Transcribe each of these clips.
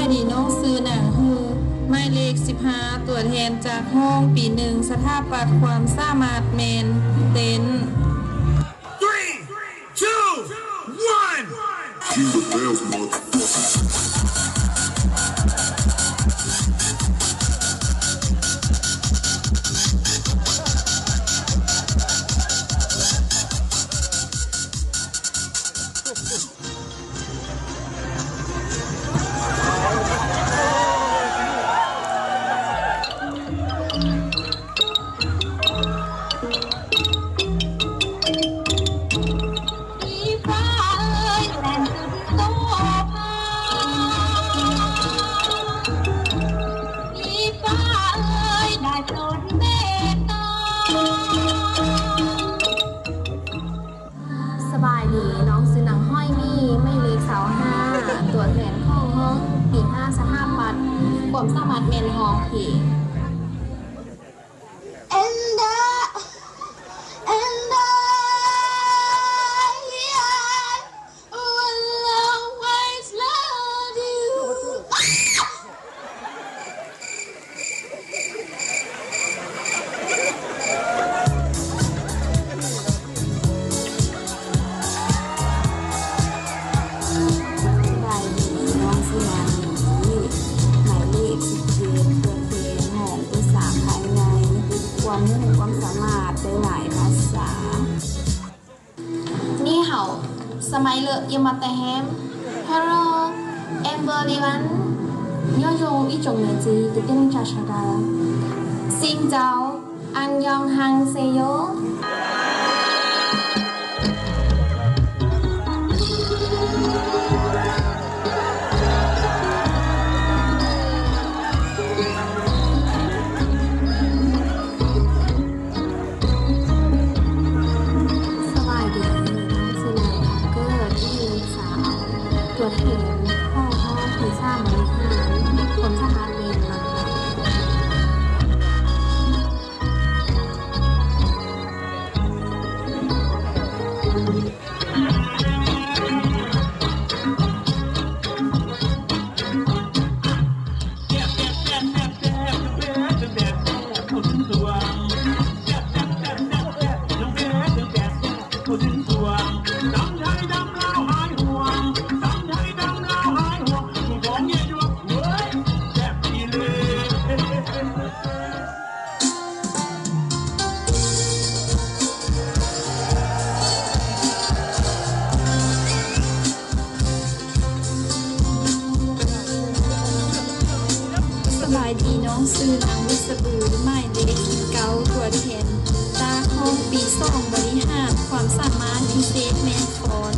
ສະບາຍດີ ນ້ອງຊື່ນາງຮື ໝາຍເລກສິບຫ້າ ຕົວແທນຈາກຫ້ອງປີໜຶ່ງ ສະຖາປັດ ຄວາມສາມາດແມ່ນເຕັ້ນ. Three, two, one. King of dance, motherfucker. ສະບາຍດີ ນ້ອງຊື່ນາງ ຮ້ອຍມີ ໝາຍເລກຊາວຫ້າ ຕົວແທນຂອງຫ້ອງປີຫ້າ ສະຖາປັດ ຄວາມສາມາດແມ່ນຮ້ອງເພງ. And I, and I, I will always love you. ສະບາຍດີ ນ້ອງຊື່ນາງມີ ໝາຍເລກສິບເຈັດ ຕົວແທນຫ້ອງປຶກສາພາຍໃນ ຄວາມຮູ້ຄວາມສາມາດໄດ້ຫຼາຍພາສາ. 你好, smile, you must have. Hello, everyone. Nyo yung ichong na ji, the thing cha cha da. Xin chào, 안녕하세요. ສະບາຍດີ ນ້ອງຊື່ນາງ ເກີດ ມີສາວ ຕົວແທນຂອງຫ້ອງທີ່ສາມບໍລິຫານ ຄວາມສາມາດແມ່ນມາ. ສະບາຍດີ ນ້ອງຊື່ນາງ ບຸດສະບູ ໝາຍເລກສິບເກົ້າ ຕົວແທນຈາກຫ້ອງປີສອງ ບໍລິຫານ ຄວາມສາມາດພິເສດແມ່ນຟ້ອນ.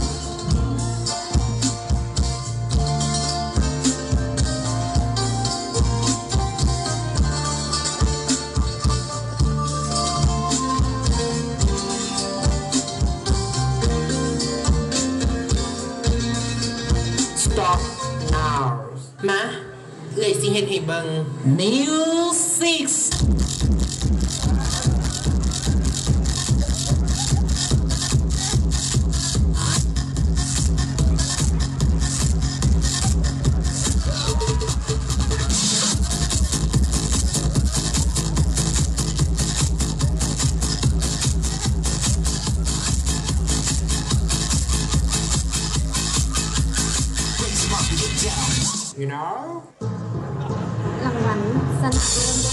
Stop now. ມາ ເອື້ອຍຊິເຮັດໃຫ້ເບິ່ງ. Music. ລາງວັນຊະນະເລີດ